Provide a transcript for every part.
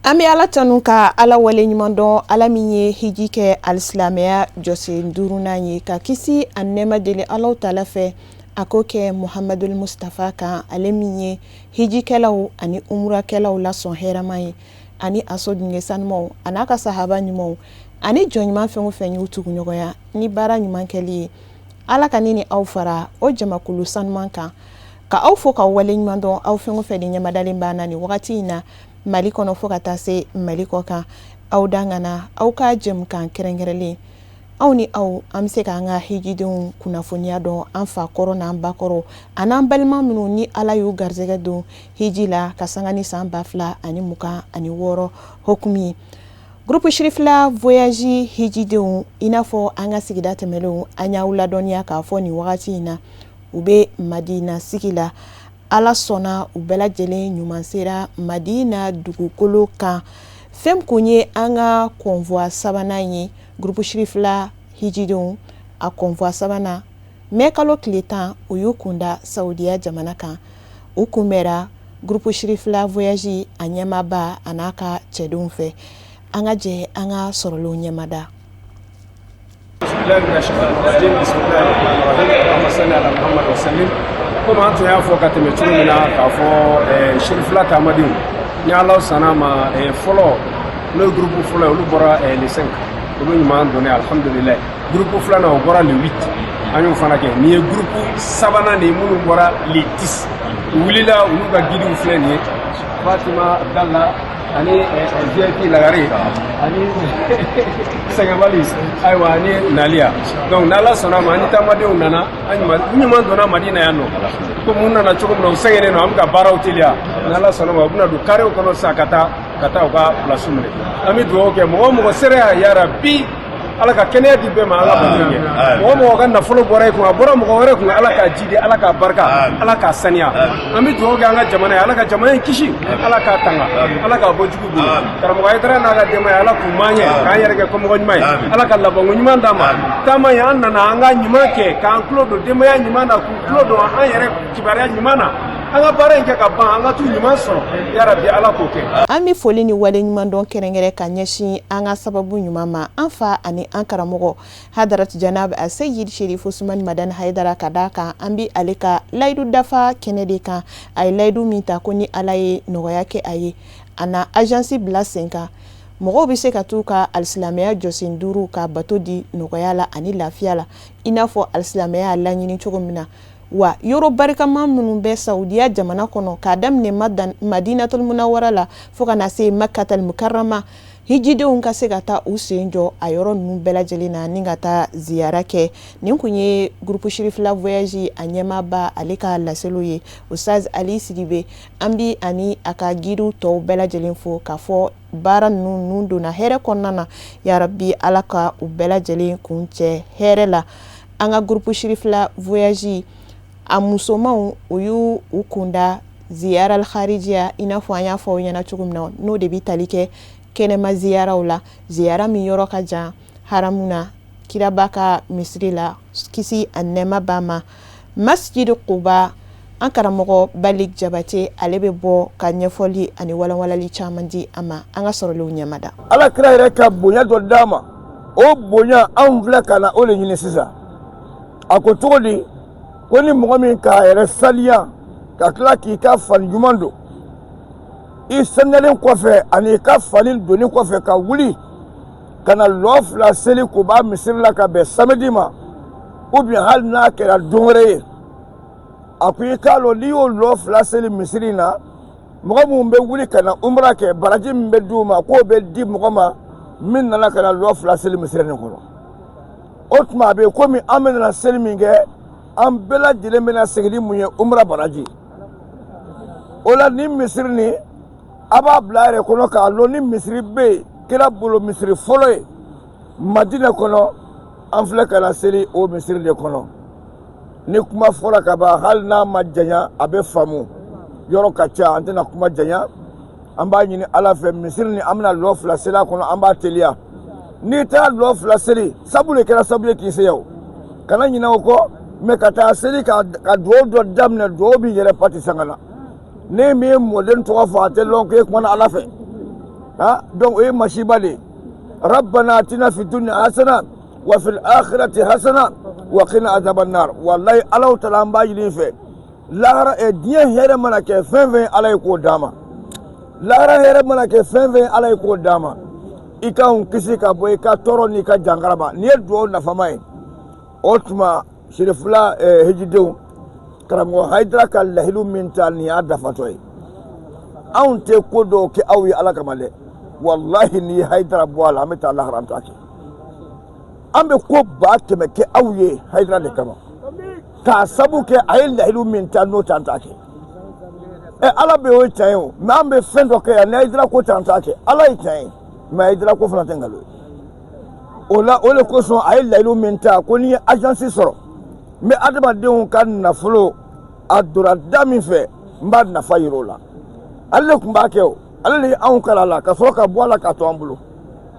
An bɛ Ala tanu ka Ala waleɲuman dɔn, Ala min ye hiji kɛ alisilamɛya jɔsen duurunan ye, ka kisi ani nɛɛma deli Alahu taala fɛ, a k'o kɛ Muhamadul Mustafa kan, ale min ye hijikɛlaw ani umurakɛlaw la sɔn hɛrɛma ye, ani a so dunge sanumaw, a n'a ka sahaba ɲumanw, ani jɔn ɲuman fɛn o fɛn y'u tuguɲɔgɔnya ni baara ɲuman kɛli ye. Ala ka ne ni aw fara o jamakulu sanuman kan. Ka aw fo k'aw waleɲuman dɔn, aw fɛn o fɛn de ɲɛmadalen b'an na nin wagati in na Mali kɔnɔ fo ka taa se Mali kɔ kan. Aw dangana aw ka jɛmukan kɛrɛnkɛrɛnlen, anw ni aw an bɛ se k'an ka hijidenw kunnafoniya dɔn, an fa kɔrɔ n'an ba kɔrɔ an'an balima minnu ni Ala y'u garisɛgɛ don hiji la ka sanga ni san 2026 hukumu ye. Groupe Chérifla Voyage hijidenw, i n'a fɔ an ka sigida tɛmɛnlenw, an y'aw ladɔnniya k'a fɔ nin wagati in na u bɛ Madina sigi la. Ala sɔnna, u bɛɛ lajɛlen ɲuman sera Madina dugukolo kan. Fɛn kun ye an ka convoi sabanan ye, Groupe Chérifla hijidenw a convoi sabanan, mɛ kalo tile 10, u y'u kunda Saudiya jamana kan. U kunbɛra Groupe Chérifla Voyage a ɲɛmaaba a n'a ka cɛdenw fɛ. An ka jɛ an ka sɔrɔlenw ɲɛmada. Komi an tun y'a fɔ ka tɛmɛ cogo min na k'a fɔ Chérifla taamadenw, ni Ala sɔnna a ma, fɔlɔ n'o ye groupe fɔlɔ ye, olu bɔra le 5, olu ɲuman donnen, alhamdulilayi. Groupe filanan, o bɔra le 8, an y'o fana kɛ. Nin ye groupe sabanan de ye minnu bɔra le 10. U wulila, olu ka guidew filɛ nin ye, Fatima Abdalla ani VIP Lagare ani Sɛgɛnbali, ayiwa, ani Naliya. Donc n'Ala sɔnna a ma, ani taamadenw nana, an ɲuman u ɲuman donna Madina yan nɔ. Komi u nana cogo min na, u sɛgɛnnen don, an bɛ ka baaraw teliya. N'Ala sɔnna a ma, u bɛna don karew kɔnɔ sisan ka taa u ka place minɛ. An bɛ dugawu kɛ mɔgɔ o mɔgɔ sera yan, yarabi Ala ka kɛnɛya di bɛɛ ma, Ala ka kɛ mɔgɔ o mɔgɔ ka nafolo bɔra i kun, a bɔra mɔgɔ wɛrɛ kun, Ala k'a jidi, Ala k'a barika, Ala k'a saniya. An bɛ dugawu kɛ an ka jamana ye, Ala ka jamana in kisi, Ala k'a tanga, Ala k'a bɔ jugu bolo. Karamɔgɔ Hayidara n'a ka denbaya, Ala k'u maa ɲɛ, k'an yɛrɛ kɛ kɔmɔgɔ ɲuman ye, Ala ka labanko ɲuman d'an ma. Taama ye, an nana an ka ɲuman kɛ, k'an tulo don denbaya ɲuman na, k'u tulo don an yɛrɛ kibaruya ɲuman na, an ka baara in kɛ ka ban, an ka t'u ɲuman sɔrɔ. Yarabi, Ala k'o kɛ. An bɛ foli ni wale ɲuman dɔn kɛrɛnkɛrɛn ka ɲɛsin an ka sababu ɲuman ma, an fa ani an karamɔgɔ Hadarat Janab Aseyid Sherif Usman Madani Hayidara, ka d'a kan an bɛ ale ka layidu dafa kɛnɛ de kan. A ye layidu min ta ko ni Ala ye nɔgɔya kɛ a ye, a na agence bila sen kan, mɔgɔw bɛ se ka t'u ka alisilamɛya jɔsen duuru ka bato di nɔgɔya la ani lafiya la, i n'a fɔ alisilamɛya laɲini cogo min na. Wa yɔrɔ barikama minnu bɛ Saudiya jamana kɔnɔ, k'a daminɛ Madinatul Munawara la fo ka na se Makatal Mukarama, hijidenw ka se ka taa u sen jɔ a yɔrɔ ninnu bɛɛ lajɛlen na ni ka taa ziyara kɛ. Nin kun ye Groupe Chérifla Voyage a ɲɛmaaba ale ka laseliw ye, Ustaz Ali Sidibe. An bi ani a ka guidew tɔw bɛɛ lajɛlen fo k'a fɔ baara ninnu donna hɛrɛ kɔnɔna na. Yarabi, Ala ka u bɛɛ lajɛlen kun cɛ hɛrɛ la. An ka Groupe Chérifla Voyage a musomanw, u y'u u kunda ziyara al-kharijiya, i n'a fɔ an y'a fɔ aw ɲɛna cogo min na, n'o de bɛ tali kɛ kɛnɛma ziyaraw la, ziyara min yɔrɔ ka jan haramu na, kiraba ka misiri la, kisi a nɛɛma b'a ma, Masjid Quba. An karamɔgɔ Balik Jabate, ale bɛ bɔ ka ɲɛfɔli ani walanwalali caman di an ma. An ka sɔrɔlenw ɲɛmada. Ala kira yɛrɛ ka bonya dɔ d'a ma, o bonya anw filɛ ka na o de ɲini sisan. A ko cogo di? Ko ni mɔgɔ min k'a yɛrɛ saniya ka tila k'i ka fani ɲuman don, i saniyalen kɔfɛ ani i ka fani donni kɔfɛ, ka wuli ka na lɔ fila seli Kuba misiri la ka bɛn samedi ma, ou bien hali n'a kɛra don wɛrɛ ye, a ko i k'a lɔn n'i y'o lɔ fila seli misiri in na, mɔgɔ minnu bɛ wuli ka na umra kɛ, baraji min bɛ d'u ma, k'o bɛ di mɔgɔ ma min nana ka na lɔ fila seli misiri nin kɔnɔ. O tuma a bɛ komi an bɛna seli min kɛ, an bɛɛ lajɛlen bɛna segin ni mun ye? Umra baraji. O la ni misiri nin, a b'a bila a yɛrɛ kɔnɔ k'a lɔn ni misiri bɛ yen, kira bolo misiri fɔlɔ ye Madinɛ kɔnɔ, an filɛ ka na seli o misiri de kɔnɔ. Ni kuma fɔra ka ban, hali n'a ma janya, a bɛ faamu. Yɔrɔ ka ca, an tɛna kuma janya. An b'a ɲini Ala fɛ, misiri ni an bɛna lɔ fila seli a kɔnɔ, an b'a teliya. N'i taara lɔ fila seli, sabu de kɛra sabu ye k'i se yan, o kana ɲinɛ o kɔ. Mɛ ka taa seli ka dugawu dɔ daminɛ, dugawu b'i yɛrɛ pati sanga na. Ni min ye mɔden tɔgɔ fɔ, a tɛ lɔn k'e kumana Ala fɛ. Ah, donc o ye masiba de ye. Rabbana atina fi dunya hasana wa fil akhirati hasana wa qina azaban nar. Wallahi, Alaw taala, an b'a ɲini fɛ, lahara ɛ diɲɛ hɛrɛ mana kɛ fɛn fɛn, Ala ye k'o d'an ma. Lahara hɛrɛ mana kɛ fɛn fɛn, Ala ye k'o d'an ma. I k'anw kisi ka bɔ i ka tɔɔrɔ n'i ka jankara ma. Nin ye dugawu nafama ye. O tuma, Sirifila hijidenw, karamɔgɔ Hayidara ka lahidu min ta, nin y'a dafatɔ ye. Anw tɛ ko dɔw kɛ aw ye Ala kama dɛ. Walahi, n'i ye Hayidara bɔ a la, an bɛ taa lahara, an t'a kɛ. An bɛ ko 100 000 kɛ aw ye Hayidara de kama, k'a sabu kɛ a ye lahidu min ta, n'o tɛ, an t'a kɛ. Ɛ, Ala bɛ, o ye tiɲɛ ye o, mɛ an bɛ fɛn dɔ kɛ yan, ni Hayidara ko tɛ, an t'a kɛ. Ala ye tiɲɛ ye, mɛ Hayidara ko fana tɛ nkalon ye. O la, o de kosɔn a ye layidu min ta ko n'i ye agence sɔrɔ, n bɛ adamadenw ka nafolo a donna da min fɛ, n b'a nafa yir'o la. Ale de tun b'a kɛ o, ale de ye anw kalan a la ka sɔrɔ ka bɔ a la k'a to an bolo.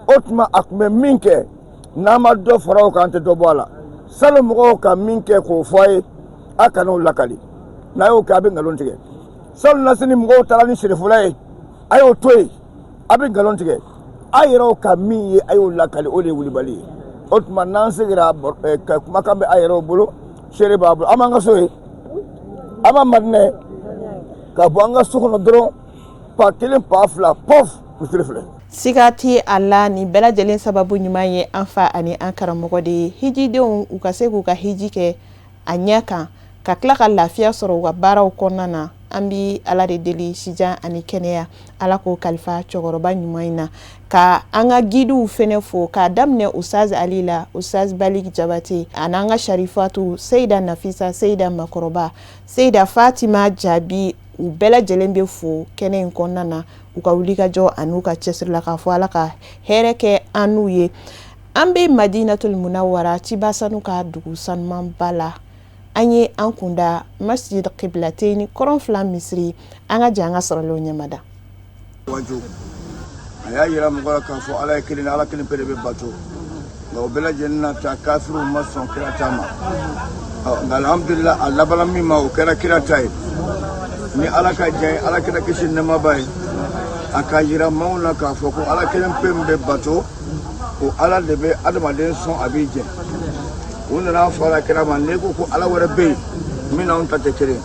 O tuma, a tun bɛ min kɛ, n'an ma dɔ fara o kan, an tɛ dɔ bɔ a la. Salon mɔgɔw ka min kɛ k'o fɔ a ye, a kan'o lakali. N'a y'o kɛ, a bɛ nkalon tigɛ. Salon nasini mɔgɔw taara ni sirifula ye, a y'o to yen, a bɛ nkalon tigɛ. A yɛrɛw ka min ye, a y'o lakali, o de ye wulibali ye. O tuma, n'an seginna ka kumakan bɛ a yɛrɛw bolo, seere b'a bolo. An b'an ka so ye, an b'a Madinɛ ka bɔ an ka so kɔnɔ dɔrɔn, pa kelen, pa fila, pɔf, misiri filɛ. Siga tɛ a la, nin bɛɛ lajɛlen sababu ɲuman ye an fa ani an karamɔgɔ de ye. Hijidenw, u ka se k'u ka hiji kɛ a ɲɛ kan, ka tila ka lafiya sɔrɔ u ka baaraw kɔnɔna na, an bɛ Ala de deli, sijan ani kɛnɛya, Ala k'o kalifa cɛkɔrɔba ɲuman in na. Ka an ka guidew fɛnɛ fo, k'a daminɛ Usaz Ali la, Usaz Balik Jabate, ani an ka Sharifatu, Seyida Nafisa, Seyida Makɔrɔba, Seyida Fatima Jaabi, u bɛɛ lajɛlen bɛ fo kɛnɛ in kɔnɔna na, u ka wulikajɔ ani u ka cɛsiri la, k'a fɔ Ala ka hɛrɛ kɛ an n'u ye. An bɛ Madinatul Munawara, ciba sanu ka dugu sanumanba la. An ye an kunda Masjid Qiblatain, kɔrɔn fila misiri. An ka jɛ an ka sɔrɔlenw ɲɛmada. Wajo a y'a yira mɔgɔ la k'a fɔ Ala ye kelen, Ala kelen pe de bɛ bato. Nka o bɛɛ lajɛlen na ta, kafiriw ma sɔn kira ta ma. Nka alhamdulillah, a labanna min ma, o kɛra kira ta ye. Ni Ala ka diɲɛ ye, Ala kira kisi nɛɛma b'a ye, a ka yira maaw la k'a fɔ ko Ala kelen pe min bɛ bato, o Ala de bɛ adamaden sɔn, a b'i jɛ. U nana fɔ Ala kira ma, n'e ko ko Ala wɛrɛ bɛ yen min n'anw ta tɛ kelen,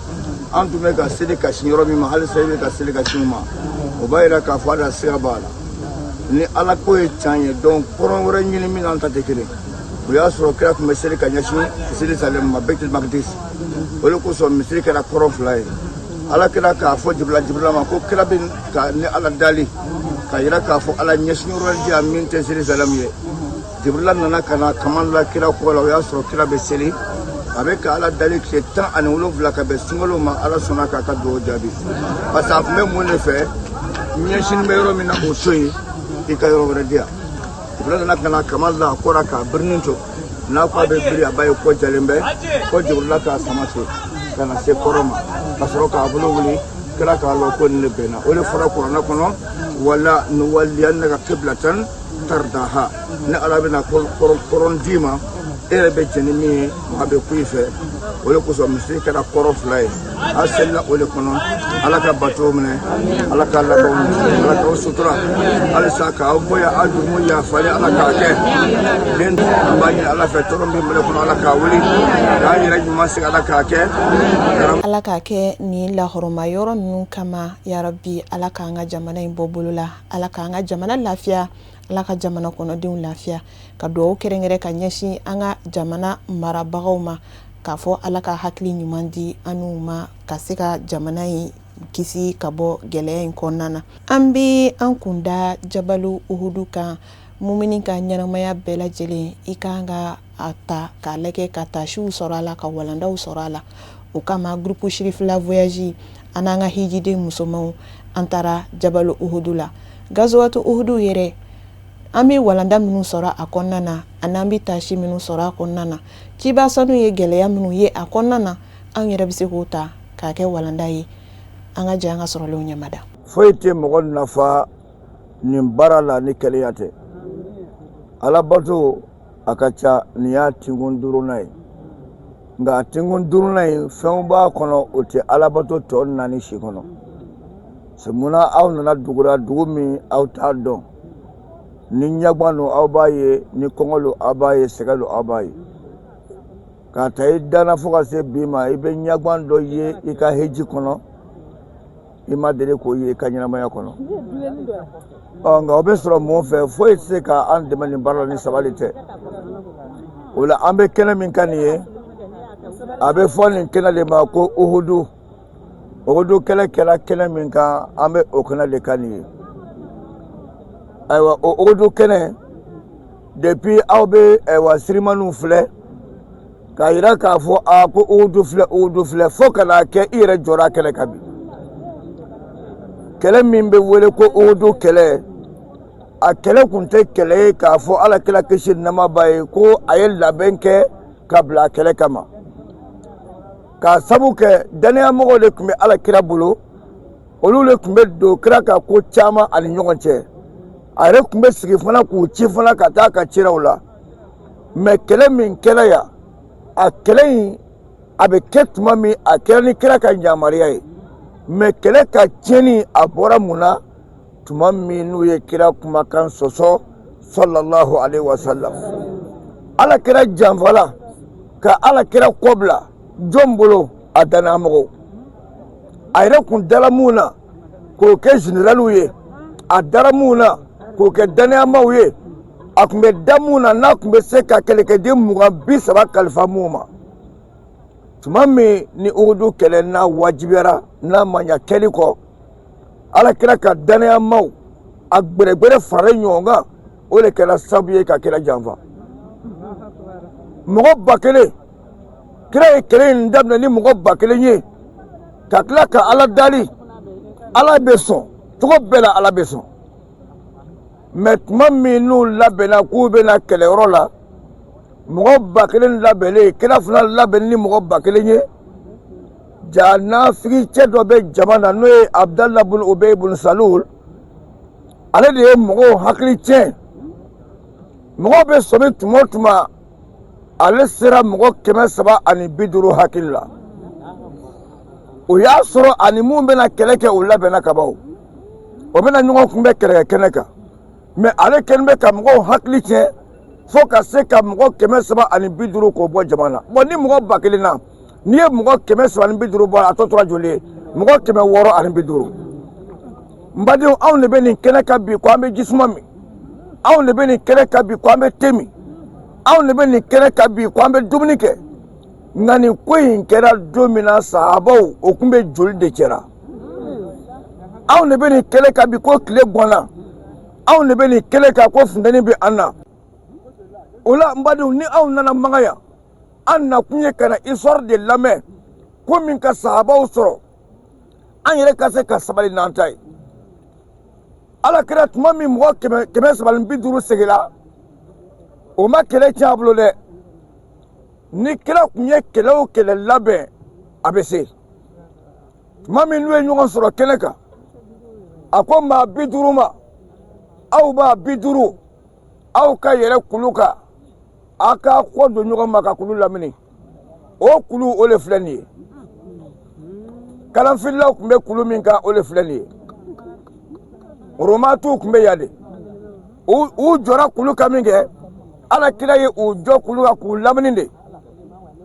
an tun bɛ ka seli ka sin yɔrɔ min ma, halisa i bɛ ka seli ka sin o ma, o b'a yira k'a fɔ a siga b'a la. Ni Ala ko ye tiɲɛ ye, donc kɔrɔn wɛrɛ ɲini min n'an ta tɛ kelen. O y'a sɔrɔ kira tun bɛ seli ka ɲɛsin Jerusalem ma, Baitul Maqdis. O de kosɔn misiri kɛra kɔrɔn fila ye. Ala kira k'a fɔ Jibirila ma ko kira bɛ ka ni Ala dali ka yira k'a fɔ Ala ɲɛsin yɔrɔ di yan min tɛ Jerusalem ye. Jibirila nana ka na kaman la kira kɔ la. O y'a sɔrɔ kira bɛ seli, a bɛ ka Ala dali tile 17 ka bɛn sunkalo ma. Ala sɔnna k'a ka dugawu jaabi, parce que a tun bɛ mun de fɛ? Ɲɛsin bɛ yɔrɔ min na, o to yen, i ka yɔrɔ wɛrɛ di yan. Jibirila nana ka na kaman la a kɔ la k'a birinin to n'a ko a bɛ biri, a b'a ye kɔ jalen bɛ ko Jibirila k'a sama ten ka na se kɔrɔ ma, ka sɔrɔ k'a bolo wuli. Kira k'a lɔn ko nin de bɛnna. O de fɔra kuranɛ kɔnɔ: wala nuwalliyannaka qiblatan tardaha. Ni Ala bɛna kɔrɔn d'i ma, e yɛrɛ bɛ jɛn ni min ye, maa bɛ ku i fɛ. O de kosɔn misiri kɛra kɔrɔ fila ye. A selila o de kɔnɔ. Ala ka bato minɛ, Ala ka labanw minɛ, Ala k'aw sutura halisa, k'aw bɔ yan, aw jurumu yafali, Ala k'a kɛ den. An b'a ɲini Ala fɛ, tɔɔrɔ min bɛ mali kɔnɔ, Ala k'a wuli k'an yɛrɛ ɲuman segin, Ala k'a kɛ. Ala k'a kɛ nin lahɔrɔma yɔrɔ ninnu kama, yarabi. Ala k'an ka jamana in bɔ bolo la, Ala k'an ka jamana lafiya, Ala ka jamana kɔnɔdenw lafiya. Ka dugawu kɛrɛnkɛrɛn ka ɲɛsin an ka jamana marabagaw ma, k'a fɔ Ala ka hakili ɲuman di an n'u ma, ka se ka jamana in kisi ka bɔ gɛlɛya in kɔnɔna na. An bɛ an kunda Jabalu Uhudu kan. Mumini ka ɲɛnamaya bɛɛ lajɛlen, i kan ka a ta k'a lajɛ, ka tasiw sɔrɔ a la, ka walandaw sɔrɔ a la. O kama, groupe Sirifila Voyage an n'an ka hijiden musomanw, an taara Jabalu Uhudu la, Gazwatu Uhudu yɛrɛ. An bɛ walanda minnu sɔrɔ a kɔnɔna na, ani an bɛ tasi minnu sɔrɔ a kɔnɔna na, ciba sanu ye gɛlɛya minnu ye a kɔnɔna na, an yɛrɛ bɛ se k'o ta k'a kɛ walanda ye. An ka jɛ an ka sɔrɔlenw ɲɛmada. Foyi tɛ mɔgɔ nafa nin baara la ni kelenya tɛ. Alabato a ka ca, nin y'a tinkun duurunan ye. Nka a tinkun duurunan in, fɛnw b'a kɔnɔ, o tɛ alabato tɔ naani si kɔnɔ. Munna aw nana dugu la, dugu min aw t'a dɔn? Ni ɲagban don, aw b'a ye, ni kɔngɔ don, aw b'a ye, sɛgɛn don, aw b'a ye. K'a ta i danna fo ka se bi ma, i bɛ ɲagban dɔ ye i ka heji kɔnɔ, i ma deli k'o ye i ka ɲɛnamaya kɔnɔ. Ɔ, nka o bɛ sɔrɔ mun fɛ? Foyi tɛ se ka an dɛmɛ nin baara la ni sabali tɛ. O la, an bɛ kɛnɛ min kan nin ye, a bɛ fɔ nin kɛnɛ de ma ko Uhudu. Uhudu kɛlɛ kɛra kɛnɛ min kan, an bɛ o kɛnɛ de kan nin ye. Ayiwa, o Uhudu kɛnɛ, depuis aw bɛ, ayiwa, sirimaniw filɛ k'a yira k'a fɔ a ko Uhudu filɛ, Uhudu filɛ, fo ka n'a kɛ i yɛrɛ jɔra kɛnɛ kan bi. Kɛlɛ min bɛ wele ko Uhudu kɛlɛ, a kɛlɛ kun tɛ kɛlɛ ye k'a fɔ Ala kira, kisi nɛɛma b'a ye, ko a ye labɛn kɛ ka bila a kɛlɛ kama, k'a sabu kɛ danayamɔgɔw de tun bɛ Ala kira bolo. Olu de tun bɛ don kira ka ko caman ani ɲɔgɔn cɛ. A yɛrɛ tun bɛ sigi fana k'u ci fana ka taa ka ciraw la. Mɛ kɛlɛ min kɛra yan, a kɛlɛ in a bɛ kɛ tuma min, a kɛra ni kira ka yamaruya ye. Mɛ kɛlɛ ka tiɲɛni, a bɔra mun na? Tuma min n'u ye kira kumakan sɔsɔ, sallallahu alaihi wasallam, Ala kira janfala, ka Ala kira kɔbila. Jɔn bolo? A dannamɔgɔw. A yɛrɛ kun dala mun na k'o kɛ generaliw ye, a dara mun na k'o kɛ danayamaw ye, a tun bɛ da mun na n'a tun bɛ se ka kɛlɛkɛden 20, 30 kalifa mun ma. Tuma min ni Uhudu kɛlɛ n'a wajibiyara, n'a ma ɲa kɛli kɔ, Ala kira ka danayamaw a gbɛrɛgbɛrɛ faralen ɲɔgɔn kan, o de kɛra sababu ye ka kira janfa. Mɔgɔ 1000, kira ye kɛlɛ in daminɛ ni mɔgɔ 1000 ye, ka tila ka Ala dali, Ala bɛ sɔn cogo bɛɛ la, Ala bɛ sɔn. Mɛ tuma min n'u labɛnna k'u bɛna kɛlɛyɔrɔ la, mɔgɔ 1000 labɛnnen, kira fana labɛn ni mɔgɔ 1000 ye. Ja nafigi cɛ dɔ bɛ jama na, n'o ye Abudala bun Ubey bun Salul. Ale de ye mɔgɔw hakili tiɲɛ. Mɔgɔw bɛ sɔmi tuma o tuma, ale sera mɔgɔ 350 hakili la. O y'a sɔrɔ ani mun bɛna kɛlɛ kɛ, o labɛnna ka ban, o bɛna ɲɔgɔn kunbɛn kɛlɛkɛ kɛnɛ kan. Mɛ ale kɛlen bɛ ka mɔgɔw hakili tiɲɛ fo ka se ka mɔgɔ 350 k'o bɔ jama na. Bɔn, ni mɔgɔ 1000 na, n'i ye mɔgɔ 350 bɔ a la, a tɔ tora joli ye? Mɔgɔ 650. N badenw, anw de bɛ nin kɛnɛ kan bi ko an bɛ jisuma min. Anw de bɛ nin kɛnɛ kan bi ko an bɛ te min. Anw de bɛ nin kɛnɛ kan bi ko an bɛ dumuni kɛ. Nka nin ko in kɛra don min na, sahabaw o tun bɛ joli de cɛra. Anw de bɛ nin kɛnɛ kan bi ko tile ganna. Anw de bɛ nin kɛnɛ kan ko funteni bɛ an na. O la, n badenw, ni anw nana Makan yan, an nakun ye ka na histoire de lamɛn, ko min ka sahabaw sɔrɔ, an yɛrɛ ka se ka sabali n'an ta ye. Ala kɛra tuma min mɔgɔ 350 seginna, o ma kɛlɛ tiɲɛ a bolo dɛ. Ni kira tun ye kɛlɛ o kɛlɛ labɛn, a bɛ se. Tuma min n'u ye ɲɔgɔn sɔrɔ kɛnɛ kan, a ko maa 50 ma: aw b'a 50, aw ka yɛlɛ kulu kan, aw k'a kɔ don ɲɔgɔn ma ka kulu lamini. O kulu, o de filɛ nin ye. Kalanfililaw tun bɛ kulu min kan, o de filɛ nin ye. Romatuw tun bɛ yan de. U jɔra kulu kan min kɛ, Ala kira ye u jɔ kulu kan k'u lamini de.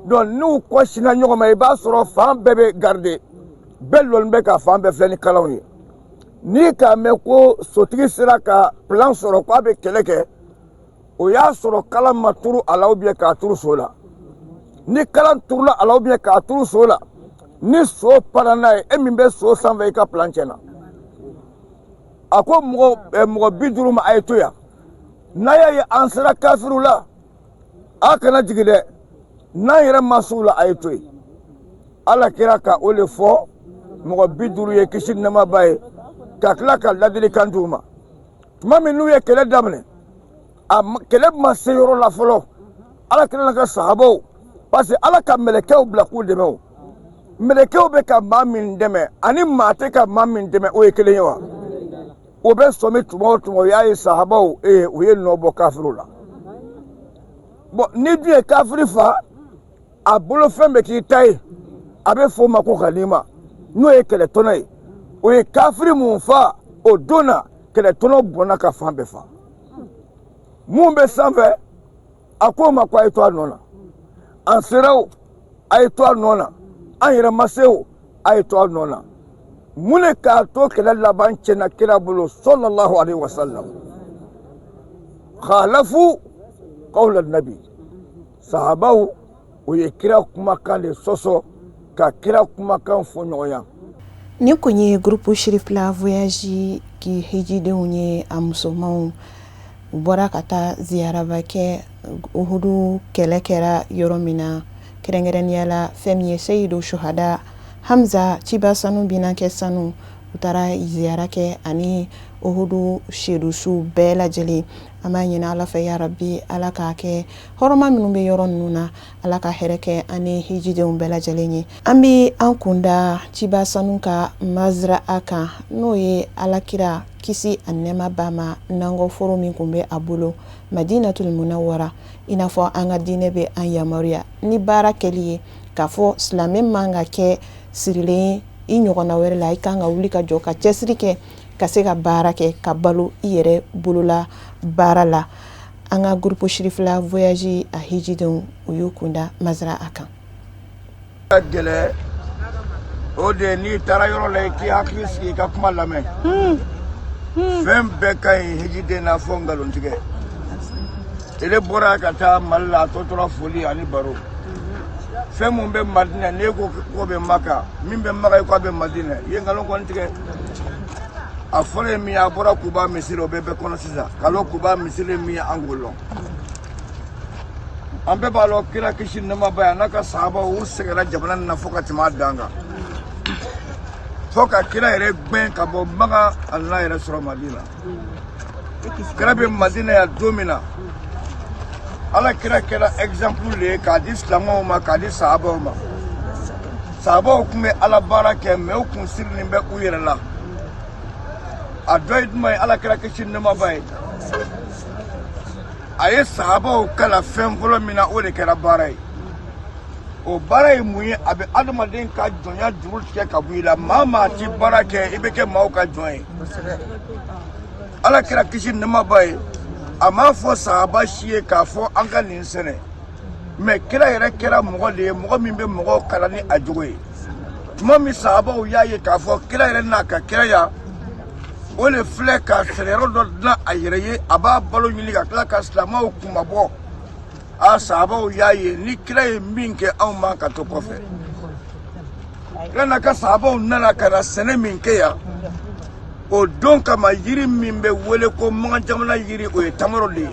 Donc n'u kɔ sinna ɲɔgɔn ma, i b'a sɔrɔ fan bɛɛ bɛ garde, bɛɛ lɔlen bɛ ka fan bɛɛ filɛ ni kalanw ye. N'i k'a mɛn ko sotigi sera ka plan sɔrɔ k'a bɛ kɛlɛ kɛ, o y'a sɔrɔ kalan ma turu a la ou bien k'a turu so la. Ni kalan turula a la ou bien k'a turu so la, ni so panna n'a ye, e min bɛ so sanfɛ, i ka plan tiɲɛna. A ko mɔgɔ 50 ma: a ye to yan. N'a y'a ye an sera kafiriw la, a kana jigin dɛ. N'an yɛrɛ ma s'u la, a ye to yen. Ala kɛra ka o de fɔ mɔgɔ 50 ye, kisi nɛɛma b'a ye, ka tila ka ladilikan d'u ma. Tuma min n'u ye kɛlɛ daminɛ, a kɛlɛ ma se yɔrɔ la fɔlɔ, Ala kɛra ka sahabaw, parce que Ala ka mɛlɛkɛw bila k'u dɛmɛ. O mɛlɛkɛw bɛ ka maa min dɛmɛ ani maa tɛ ka maa min dɛmɛ, o ye kelen ye wa? O bɛ sɔmi tuma o tuma, o y'a ye sahabaw u ye nɔ bɔ kafiriw la. Bɔn, ni dun ye kafiri fa, a bolofɛn bɛ k'i ta ye, a bɛ f'o ma ko ganima, n'o ye kɛlɛtɔnɔ ye. O ye kafiri mun fa o don na, kɛlɛ tɔnɔ bɔnna ka fan bɛɛ fa. Mun bɛ sanfɛ, a k'o ma ko a ye to a nɔ na. An sera o, a ye to a nɔ na. An yɛrɛ ma se o, a ye to a nɔ na. Mun de k'a to kɛlɛ laban tiɲɛna kira bolo sallallahu alaihi wasallam? Khalafu qawla nabi, sahabaw o ye kira kumakan de sɔsɔ ka kira kumakan fɔ ɲɔgɔnya. Nin kun ye groupe Sirifila voyage ki hijidenw ye. A musomanw, u bɔra ka taa ziyaraba kɛ Uhudu kɛlɛ kɛra yɔrɔ min na, kɛrɛnkɛrɛnnenya la fɛn min ye Seyidu Suhada Hamza, ciba sanu binankɛ sanu. U taara ziyara kɛ ani Uhudu sedusu bɛɛ lajɛlen. An b'a ɲini Ala fɛ, yarabi, Ala k'a kɛ hɔrɔma minnu bɛ yɔrɔ ninnu na, Ala ka hɛrɛ kɛ an ni hijidenw bɛɛ lajɛlen ye. An bɛ an kunda ciba sanu ka mazraa kan, n'o ye Alakira kisi ani nɛɛma b'a ma, nakɔforo min tun bɛ a bolo Madinatul Munawwara. I n'a fɔ an ka diinɛ bɛ an yamaruya ni baara kɛli ye, k'a fɔ silamɛ man ka kɛ sirilen i ɲɔgɔnna wɛrɛ la, i kan ka wuli ka jɔ ka cɛsiri kɛ ka se ka baara kɛ ka balo i yɛrɛ bolola baara la. An ka groupe Sirifila voyage a hijidenw, u y'u kunda mazraa kan. Ka gɛlɛ o de ye, n'i taara yɔrɔ la, i k'i hakili sigi, i ka kuma lamɛn. Fɛn bɛɛ ka ɲi hijiden na fo nkalontigɛ. Ele bɔra ka taa Mali la, a tɔ tora foli ani baro. Fɛn mun bɛ Madinɛ, n'e ko k'o bɛ Maka, min bɛ Maka, i ko a bɛ Madinɛ, i ye nkalon kɔni tigɛ. A fɔlɔ ye min ye, a bɔra Kuba misiri, o bɛ bɛɛ kɔnɔ sisan. K'a lɔn Kuba misiri ye min ye, an k'o lɔn. An bɛɛ b'a lɔn, kira kisi nɛɛma b'a ye, a n'a ka sahabaw, u sɛgɛnna jamana nin na fo ka tɛmɛ a dan kan, fo ka kira yɛrɛ gbɛn ka bɔ Maka, a nana yɛrɛ sɔrɔ Madina. Kira bɛ Madina yan don min na, Ala kira kɛra exemple de ye k'a di silamɛw ma, k'a di sahabaw ma. Sahabaw tun bɛ Ala baara kɛ, mais u kun sirilen bɛ u yɛrɛ la. A dɔ ye jumɛn ye? Ala kira kisi nɛɛma b'a ye, a ye sahabaw kalan fɛn fɔlɔ min na, o de kɛra baara ye. O baara ye mun ye? A bɛ adamaden ka jɔnya juru tigɛ ka bɔ i la. Maa maa ti baara kɛ, i bɛ kɛ maaw ka jɔn ye. Ala kira kisi nɛɛma b'a ye, a m'a fɔ sahaba si ye k'a fɔ an ka nin sɛnɛ, mais kira yɛrɛ kɛra mɔgɔ de ye, mɔgɔ min bɛ mɔgɔw kalan ni a jogo ye. Tuma min sahabaw y'a ye k'a fɔ kira yɛrɛ n'a ka kiraya, o de filɛ ka sɛnɛyɔrɔ dɔ dilan a yɛrɛ ye, a b'a balo ɲini ka tila ka silamɛw kunmabɔ. A sahabaw y'a ye, ni kira ye min kɛ, anw man ka to kɔfɛ. Kira n'a ka sahabaw nana ka na sɛnɛ min kɛ yan o don kama, yiri min bɛ wele ko Makan jamana yiri, o ye tamaro de ye.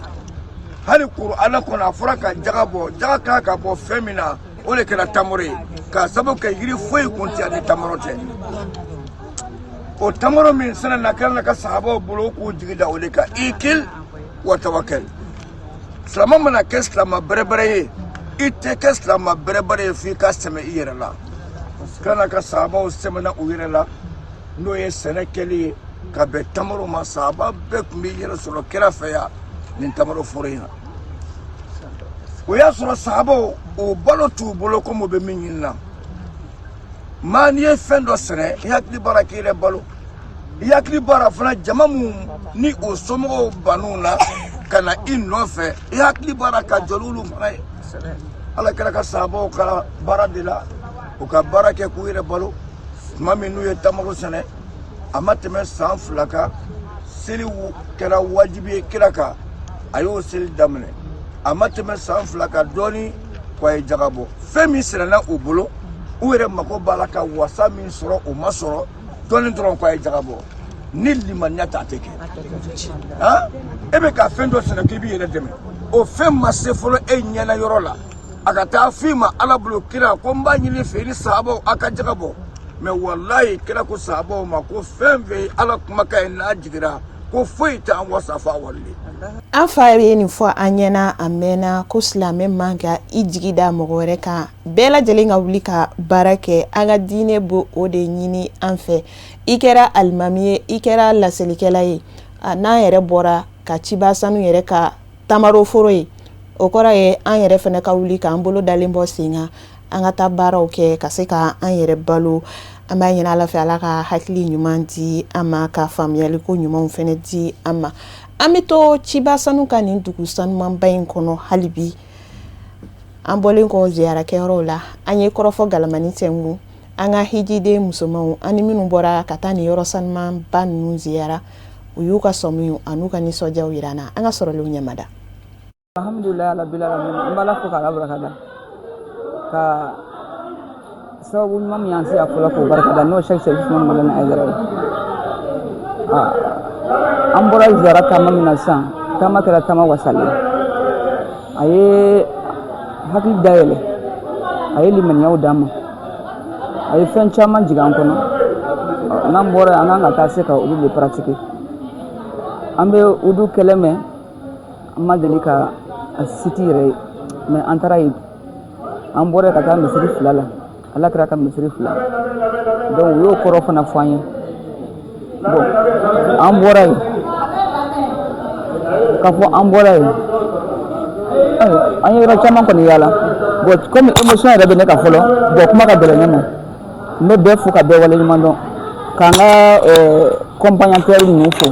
Hali Kuranɛ kɔnɔ, a fɔra ka jaga bɔ, jaga kan ka bɔ fɛn min na, o de kɛra tamaro ye, k'a sababu kɛ yiri foyi kun tɛ yan ni tamaro tɛ. O tamaro min sɛnɛna kira n'a ka sahabaw bolo, k'u jigi da o de kan, ikil wa tawakal. Silama mana kɛ silama bɛrɛbɛrɛ ye, i tɛ kɛ silama bɛrɛbɛrɛ ye f'i ka sɛmɛ i yɛrɛ la. Kira n'a ka sahabaw sɛmɛna u yɛrɛ la, n'o ye sɛnɛ kɛli ye ka bɛn tamaro ma. Sahaba bɛɛ tun b'i yɛrɛ sɔrɔ kira fɛ yan nin tamaro foro in na. O y'a sɔrɔ sahabaw, o balo t'u bolo komi u bɛ min ɲini na. Maa n'i ye fɛn dɔ sɛnɛ, i hakili b'a la k'i yɛrɛ balo, i hakili b'a la fana jama mun ni o somɔgɔw bann'u la ka na i nɔfɛ, i hakili b'a la ka jɔ n'olu fana ye. Ala kira ka sahabaw ka baara de la, u ka baara kɛ k'u yɛrɛ balo. Tuma min n'u ye tamaro sɛnɛ, a ma tɛmɛ san 2 kan, seli kɛra wajibi ye kira kan, a y'o seli daminɛ. A ma tɛmɛ san 2 kan dɔɔni ko a ye jaga bɔ. Fɛn min sɛnɛna u bolo, u yɛrɛ mako b'a la ka wasa min sɔrɔ, o ma sɔrɔ dɔɔni dɔrɔn ko a ye jaga bɔ. Ni limaniya tɛ, a tɛ kɛ. Han, e bɛ ka fɛn dɔ sɛnɛ k'i b'i yɛrɛ dɛmɛ, o fɛn ma se fɔlɔ e ɲɛna yɔrɔ la, a ka taa f'i ma Ala bolo, kira ko n b'a ɲini fɛ, i ni sahabaw, a ka jaga bɔ. Mais walayi, kira ko sahabaw ma ko fɛn fɛn ye Ala kumakan ye, n'a jigira, ko foyi tɛ an wasa f'a wari de. An fa ye nin fɔ an ɲɛna a mɛnna, ko silamɛ man ka i jigi da mɔgɔ wɛrɛ kan, bɛɛ lajɛlen ka wuli ka baara kɛ. An ka diinɛ b'o o de ɲini an fɛ. I kɛra alimami ye, i kɛra laselikɛla ye, n'an yɛrɛ bɔra ka ciba sanu yɛrɛ ka tamaroforo ye, o kɔrɔ ye an yɛrɛ fana ka wuli k'an bolo dalen bɔ sen kan, an ka taa baaraw kɛ ka se ka an yɛrɛ balo. An b'a ɲini Ala fɛ, Ala ka hakili ɲuman di an ma, ka faamuyaliko ɲumanw fɛnɛ di an ma. An bɛ to ciba sanu ka nin dugu sanumanba in kɔnɔ hali bi. An bɔlen kɔ ziyarakɛyɔrɔw la, an ye kɔrɔfɔ galamani sɛngu an ka hijiden musomanw ani minnu bɔra ka taa nin yɔrɔ sanumanba ninnu ziyara. U y'u ka sɔmiw an'u ka nisɔndiyaw yira an na. An ka sɔrɔlenw ɲɛmada. Alhamdulilayi rabbil alamin. An b'Ala fo k'Ala barika da ka sababu ɲuman min y'an se yan fɔlɔ, k'o barika da, n'o ye Sɛki Sɛrifu Usumani Madani Hayidara ye. An bɔra ziyara taama min na sisan, taama kɛra taama wasalen, a ye hakili dayɛlɛ, a ye limaniyaw d'an ma, a ye fɛn caman jigin an kɔnɔ. N'an bɔra yan, an kan ka taa se ka olu de pratiquer. An bɛ udu kɛlɛ mɛn, an ma deli ka a site yɛrɛ ye, mais an taara yen. An bɔra ka taa misiri fila la, Ala kira ka misiri fila. Donc u y'o kɔrɔ fana fɔ an ye. Bon, an bɔra yen k'a fɔ an bɔra yen, an ye yɔrɔ caman kɔni yaala. Bon, comme émotion yɛrɛ bɛ ne kan fɔlɔ, bon, kuma ka gɛlɛn ne ma. N bɛ bɛɛ fo ka bɛɛ waleɲuman dɔn, k'an ka accompagnateur ninnu fo.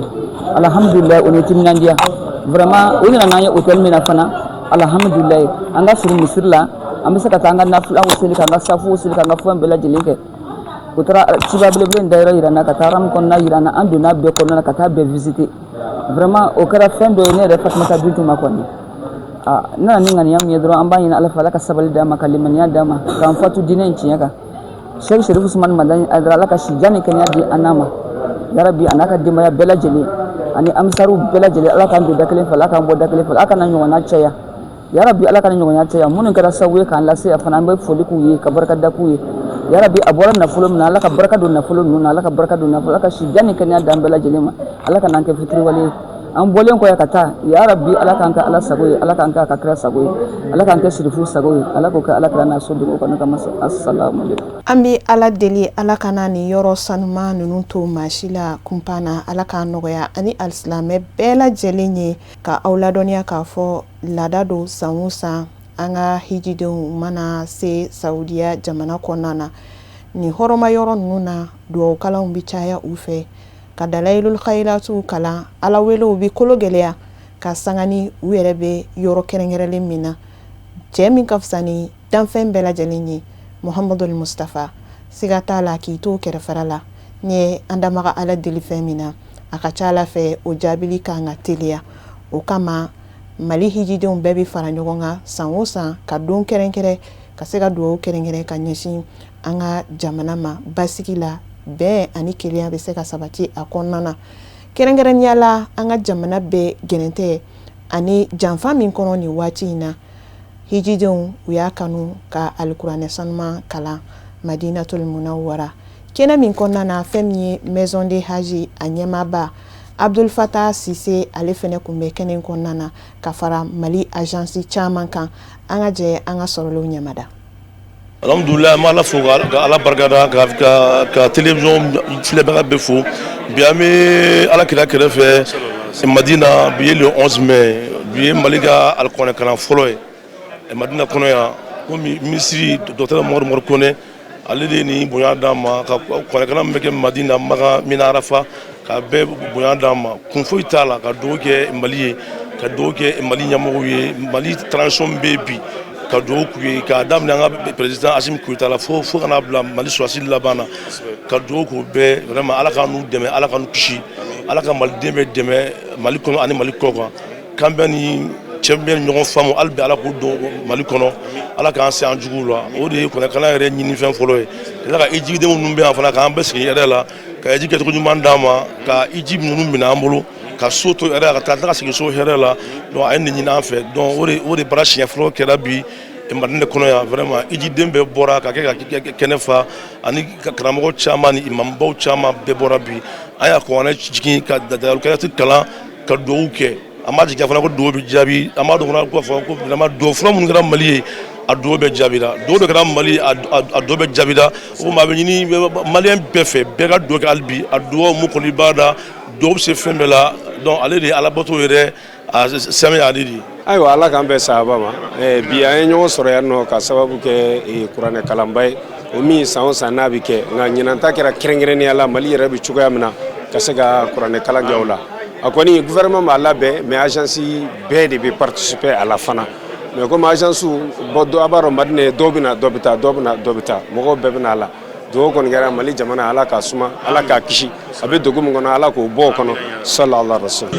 Alhamdulilayi, o ni timinandiya vraiment. U nana n'an ye hôtel min na fana, alhamdulilayi, an ka surun misiri la, an bɛ se ka taa an ka nafilaw seli, k'an ka safuw seli, k'an ka fɛn bɛɛ lajɛlen kɛ. U taara ciba belebele in dayɔrɔ yira n na, ka taa haram kɔnɔna yira n na. An donna bɛɛ kɔnɔna na ka taa bɛɛ visiter. Vraiment, o kɛra fɛn dɔ ye ne yɛrɛ Fatumata Bintu ma kɔni. Aa, n nana ni ŋaniya min ye dɔrɔn, an b'a ɲini Ala fɛ, Ala ka sabali d'an ma, ka limaniya d'an ma, k'an fatu diinɛ in tiɲɛ kan. Sɛki Sɛrifu Usumani Madani Hayidara, Ala ka si jan ni kɛnɛya di an n'a ma yarabi, a n'a ka denbaya bɛɛ lajɛlen ani amisariw bɛɛ lajɛlen. Ala k'an don da kelen fɛ, Ala k'an bɔ da kelen fɛ, Ala ka na ɲɔgɔnna caya yarabi, Ala ka na ɲɔgɔnya caya. Minnu kɛra sababu ye k'an lase yan fana, an bɛ foli k'u ye ka barika da k'u ye yarabi. A bɔra nafolo min na, Ala ka barika don nafolo ninnu na, Ala ka barika don nafolo, Ala ka si jan ni kɛnɛya d'an bɛɛ lajɛlen ma, Ala ka n'an kɛ fitiriwale ye. An bɔlen kɔ yan ka taa, yarabi, Ala k'an kɛ Ala sago ye, Ala k'an kɛ a ka kira sago ye, Ala k'an kɛ sirifu sago ye, Ala k'o kɛ Ala kira n'a sodenw kanu kama. Assalamu alaikum. An bɛ Ala deli, Ala kana nin yɔrɔ sanuman ninnu to maa si la kunpan na. Ala k'a nɔgɔya ani alisilamɛ bɛɛ lajɛlen ye. Ka aw ladɔnniya k'a fɔ laada don, san o san, an ka hijidenw mana se Saudiya jamana kɔnɔna na, nin hɔrɔma yɔrɔ ninnu na, dugawu kalanw bɛ caya u fɛ, ka dalayilul khayiratu kalan, Ala welew bɛ kolo gɛlɛya ka sanga ni u yɛrɛ bɛ yɔrɔ kɛrɛnkɛrɛnlen min na, cɛ min ka fisa ni danfɛn bɛɛ lajɛlen ye, Muhamadul Mustafa. Siga t'a la k'i to kɛrɛfɛla la ni ye an damaga Ala deli fɛn min na, a ka ca Ala fɛ, o jaabili kan ka teliya. O kama, Mali hijidenw bɛɛ bɛ fara ɲɔgɔn kan san o san ka don kɛrɛnkɛrɛn ka se ka dugawu kɛrɛnkɛrɛn ka ɲɛsin an ka jamana ma, basigi la, bɛn ani kelenya bɛ se ka sabati a kɔnɔna na. Kɛrɛnkɛrɛnnenya la, an ka jamana bɛ gɛrɛntɛ ani janfa min kɔnɔ nin waati in na, hijidenw u y'a kanu ka alikuranɛ sanuman kalan Madinatul Munawwara kɛnɛ min kɔnɔna na. Fɛn min ye Maison de Haji a ɲɛmaaba Abdul Fatah Sise, ale fɛnɛ tun bɛ kɛnɛ kɔnɔna na ka fara Mali agence caman kan. An ka jɛ an ka sɔrɔlenw ɲɛmada. Alhamdulilayi, an bɛ Ala fo ka Ala barikada, ka télévision filɛbaga bɛɛ fo. Bi, an bɛ Ala kira kɛrɛfɛ Madina. Bi ye le 11 mai, bi ye Mali ka alikuranɛ kalan fɔlɔ ye Madina kɔnɔ yan. Komi minisiri docteur Mamadu Umaru Kone, ale de ye nin bonya d'an ma, ka kuranɛ kalan min bɛ kɛ Madina, Makan, Mina, Arafa, ka bɛɛ bonya d'an ma. Kun foyi t'a la, ka dugawu kɛ Mali ye, ka dugawu kɛ Mali ɲɛmɔgɔw ye, Mali transition min bɛ bi, ka dugawu k'u ye, k'a daminɛ an ka président Assimi Goïta la fo ka n'a bila Mali sɔrɔdasi laban na, ka dugawu k'u bɛɛ. Vraiment, Ala k'an n'u dɛmɛ, Ala k'an kisi, Ala ka maliden bɛɛ dɛmɛ Mali kɔnɔ ani Mali kɔ kan. K'an bɛɛ ni cɛ bɛ ɲɔgɔn faamu hali bi, Ala k'u don Mali kɔnɔ, Ala k'an se an juguw la. O de ye kuranɛkalan yɛrɛ ɲinifɛn fɔlɔ ye. Ka tila ka hijidenw minnu bɛ yan fana, k'an bɛɛ sigi hɛrɛ la, ka hiji kɛcogo ɲuman d'an ma, ka hiji ninnu minɛ an bolo, ka so to hɛrɛ la, ka taa ka segin so hɛrɛ la. Donc a ye nin ɲini an fɛ. Donc o de baara siɲɛ fɔlɔ kɛra bi Madina kɔnɔ yan. Vraiment, hijiden bɛɛ bɔra ka kɛ ka kɛnɛ fa, ani karamɔgɔ caman ni imamubaw caman bɛɛ bɔra bi. An y'a kuranɛ jigin ka dalalukɛyati kalan, ka dugawu kɛ. An b'a jigiya fana ko dugawu bɛ jaabi. An b'a dɔn fana ko fɔ ko vraiment, dugawu fɔlɔ minnu kɛra Mali ye, a dugawu bɛɛ jaabira. Dugawu dɔ kɛra Mali, a dugawu bɛɛ jaabira. O kuma, a bɛ ɲini maliyɛn bɛɛ fɛ, bɛɛ ka dugawu kɛ hali bi. A dugawu mun kɔni b'a da, dugawu bɛ se fɛn bɛɛ la. Donc ale de ye Alabato yɛrɛ a sɛmɛ ale de ye. Ayiwa, Ala k'an bɛn sahaba ma. Bi an ye ɲɔgɔn sɔrɔ yan nɔ ka sababu kɛ kuranɛ kalanba ye. O min san o san n'a bɛ kɛ, nka ɲinan ta kɛra kɛrɛnkɛrɛnnenya la, Mali yɛrɛ bɛ cogoya min na, ka se ka kuranɛ kalan kɛ o la. A kɔni, gouvernement b'a labɛn, mais agence bɛɛ de bɛ participer a la fana. Mais comme agence bɔ dɔ, a b'a dɔn Madinɛ, dɔw bɛ na, dɔ bɛ taa, dɔw bɛ na, dɔ bɛ taa, mɔgɔw bɛɛ bɛ na a la. Dugawu kɔni kɛra Mali jamana, Ala k'a suma, Ala k'a kisi, a bɛ degun min kɔnɔ, Ala k'o bɔ o kɔnɔ. Sallallahu alaihi wasallam.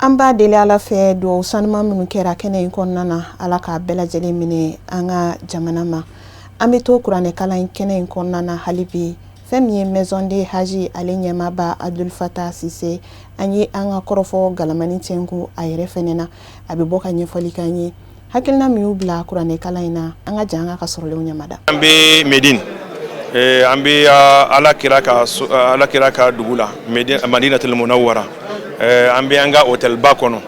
An b'a deli Ala fɛ, dugawu sanuman minnu kɛra kɛnɛ in kɔnɔna na, Ala k'a bɛɛ lajɛlen minɛ an ka jamana ma. An bɛ to kuranɛ kalan in kɛnɛ in kɔnɔna na hali bi. Fɛn min ye Maison de Haji ale ɲɛmaaba Abdul Fatah Sise, an ye an ka kɔrɔfɔ galamani cɛnku a yɛrɛ fɛnɛ na. A bɛ bɔ ka ɲɛfɔli k'an ye hakilina min y'u bila kuranɛ kalan in na. An ka jan an ka sɔrɔlenw ɲamada. An bɛ Medine, an bɛ Ala kira ka dugu la, Madinatul Munawwara. An bɛ an ka hôtel ba kɔnɔ.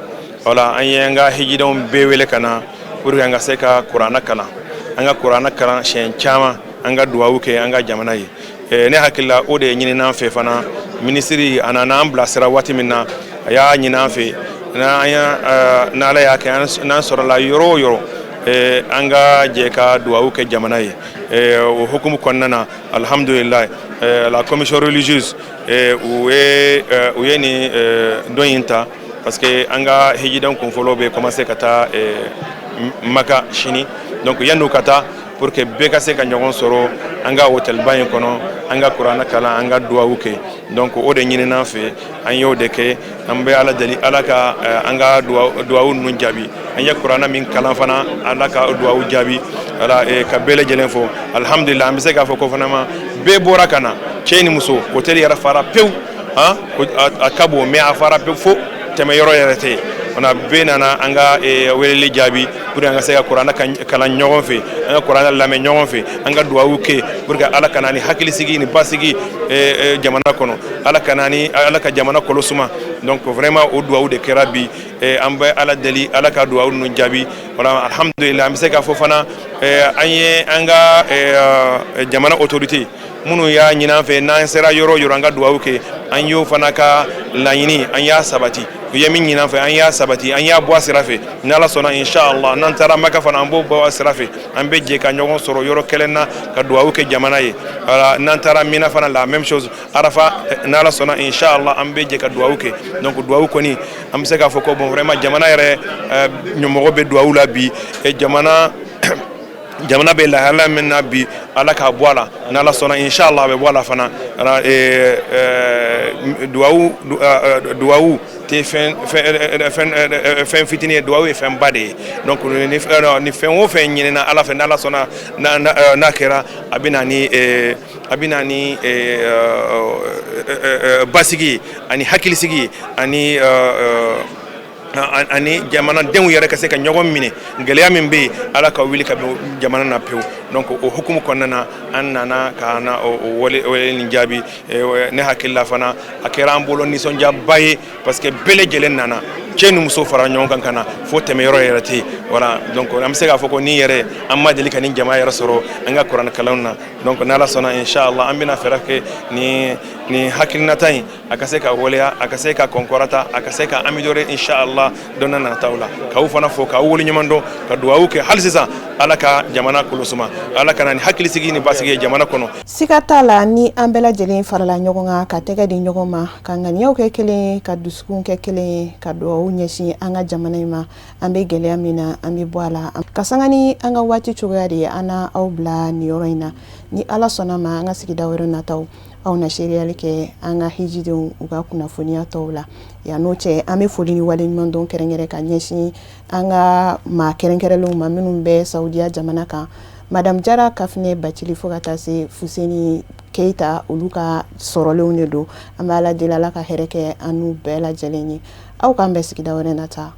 Wala an ye an ka hijidenw bɛɛ wele ka na pour que an ka se ka kuranɛ kalan, an ka kuranɛ kalan siɲɛ caman, an ka duwawu kɛ an ka jamana ye. Ne hakili la, o de ye ɲini an fɛ fana. Minisiri a nana an bilasira waati min na, a y'a ɲini an fɛ, n'Ala y'a kɛ n'an sɔrɔla yɔrɔ o yɔrɔ, an ka jɛ ka duwawu kɛ jamana ye. O hukumu kɔnɔna na, alhamdulilayi, la commission religieuse, u ye nin don in ta parce que an ka hijidenw kunfɔlɔ bɛ commencer ka taa Maka sini. Donc yan'u ka taa, pour que bɛɛ ka se ka ɲɔgɔn sɔrɔ an ka hôtel ba in kɔnɔ, an ka kuranɛ kalan, an ka duwawu kɛ. Donc o de ɲinina an fɛ, an y'o de kɛ. An bɛ Ala deli, Ala ka an ka duwawu ninnu jaabi. An ye kuranɛ min kalan fana, Ala ka duwawu jaabi. Wala ka bɛɛ lajɛlen fo. Alhamdulillah, an bɛ se k'a fɔ ko fana ma bɛɛ bɔra ka na, cɛ ni muso. Hôtel yɛrɛ fara pewu. Han, a ka bon, mais a fara pewu fo tɛmɛ yɔrɔ yɛrɛ tɛ yen. Wala bɛɛ nana an ka weleli jaabi pour que an ka se ka kuranɛ kalan ɲɔgɔn fɛ, an ka kuranɛ lamɛn ɲɔgɔn fɛ, an ka duwawu kɛ pour que Ala ka na ni hakilisigi ni basigi jamana kɔnɔ, Ala ka na ni, Ala ka jamana kolo suma. Donc vraiment, o duwawu de kɛra bi. An bɛ Ala deli, Ala ka duwawu ninnu jaabi. Wala alhamdulillah, an bɛ se k'a fɔ fana, an ye an ka jamana autorité minnu y'a ɲini an fɛ, n'an sera yɔrɔ o yɔrɔ, an ka duwawu kɛ, an y'o fana ka laɲini, an y'a sabati. U ye min ɲini an fɛ, an y'a sabati, an y'a bɔ a sira fɛ. Ni Ala sɔnna, inshallah, n'an taara Maka fana, an b'o bɔ a sira fɛ. An bɛ jɛ ka ɲɔgɔn sɔrɔ yɔrɔ kelen na ka duwawu kɛ jamana ye. Wala n'an taara Mina fana, la même chose. Arafa, ni Ala sɔnna, inshallah, an bɛ jɛ ka duwawu kɛ. Donc duwawu kɔni, an bɛ se k'a fɔ ko bon, vraiment, jamana yɛrɛ ɲɛmɔgɔ bɛ duwawu la bi. Jamana bɛ lahala min na bi, Ala k'a bɔ a la. N'Ala sɔnna, inshallah, a bɛ bɔ a la fana. Duwawu tɛ fɛn fitinin ye, duwawu ye fɛnba de ye. Donc ni fɛn o fɛn ɲinina Ala fɛ, n'Ala sɔnna, n'a kɛra, a bɛ na ni basigi ye ani hakilisigi ye ani jamanadenw yɛrɛ ka se ka ɲɔgɔn minɛ. Gɛlɛya min bɛ yen, Ala ka wuli ka bɔ jamana na pewu. Donc o hukumu kɔnɔna na, an nana ka na o wele nin jaabi. Ne hakili la fana, a kɛra an bolo nisɔndiyaba ye parce que bɛɛ lajɛlen nana, cɛ ni muso fara ɲɔgɔn kan ka na fo tɛmɛ yɔrɔ yɛrɛ tɛ yen. Voilà, donc an bɛ se k'a fɔ ko ni yɛrɛ, an ma deli ka nin jama yɛrɛ sɔrɔ an ka kuranɛ kalanw na. Donc n'Ala sɔnna, inshallah, an bɛna fɛɛrɛ kɛ ni hakilinata in a ka se ka waleya, a ka se ka kɔnkɔrɔta, a ka se ka améliorer, inshallah, don n'a nataw la. K'aw fana fo, k'aw waleɲuman dɔn, ka dugawu kɛ hali sisan, Ala ka jamana kolosuma, Ala ka na ni hakilisigi ni basigi ye jamana kɔnɔ. Siga t'a la, ni an bɛɛ lajɛlen farala ɲɔgɔn kan ka tɛgɛ di ɲɔgɔn ma, ka ŋaniyaw kɛ kelen ye, ka dusukun kɛ kelen ye, ka dugawu ɲɛsin an ka jamana in ma, an bɛ gɛlɛya min na, an bɛ bɔ a la. Ka sanga ni an ka waati cogoya de ye, an na aw bila nin yɔrɔ in na. Ni Ala sɔnna ma, an ka sigida wɛrɛ nataw Aw na seereyali kɛ an ka hijidenw u ka kunnafoniya tɔw la. Yan n'o cɛ, an bɛ foli ni waleɲuman dɔn kɛrɛnkɛrɛn ka ɲɛsin an ka maa kɛrɛnkɛrɛnlenw ma minnu bɛ Saudiya jamana kan, Madame Jara Kafinɛ Bacili fo ka taa se Fuseni Keyita, olu ka sɔrɔlenw de don. An bɛ Ala deli, Ala ka hɛrɛ kɛ an n'u bɛɛ lajɛlen ye. Aw k'an bɛn sigida wɛrɛ nata.